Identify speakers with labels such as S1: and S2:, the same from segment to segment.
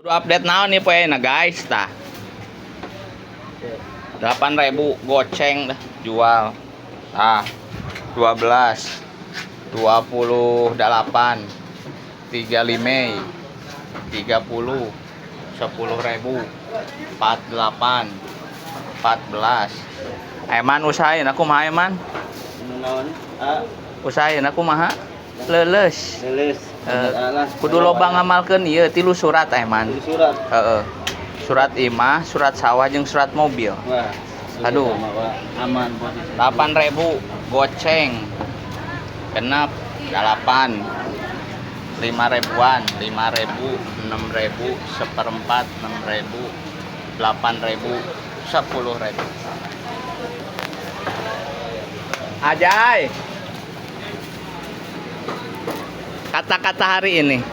S1: Kudu update naon nih poe na guys tah. 8.000 goceng dah jual. Tah. 12 28 35 30 10.000 48 14. Eman usahain aku mah eman.
S2: Naon? Ah,
S1: Usahain aku mah leuleus.
S2: Leuleus.
S1: Eh, kudu loba ngamalkeun ieu tilu surat eman.
S2: Tulis surat.
S1: Heeh. Surat imah, surat sawah jeung surat mobil.
S2: Wah.
S1: Aduh.
S2: Sama, Pak. Aman posisi.
S1: 8.000 goceng. Genep 8. 5 ribuan, 5.000, 6.000, seperempat, 6.000, 8.000, 10.000. Ajay. Kata-kata hari ini.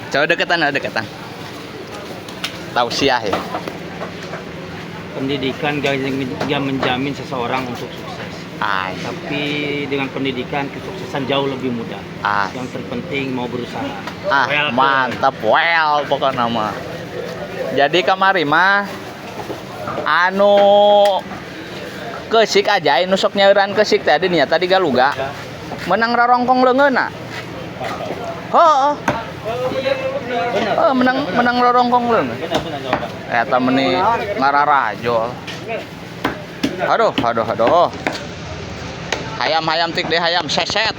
S1: Coba deketan, deketan. Tausiah ya.
S3: Pendidikan gak menjamin seseorang untuk sukses.
S1: Ay,
S3: Tapi dengan pendidikan kesuksesan jauh lebih mudah.
S1: ah,
S3: Yang terpenting mau berusaha.
S1: ah,
S3: Welcome.
S1: mantap, well pokoknya mah. Jadi kamari mah anu keusik aja nu sok nyeuran keusik tadi nya tadi galuga. Menang rarongkong leungeunna. Heeh. Oh, menang menang rarongkong leungeun.
S3: Benar benar jawaban.
S1: Eta meni ngararajol. Aduh, aduh, aduh. Hayam hayam tik deh hayam seset.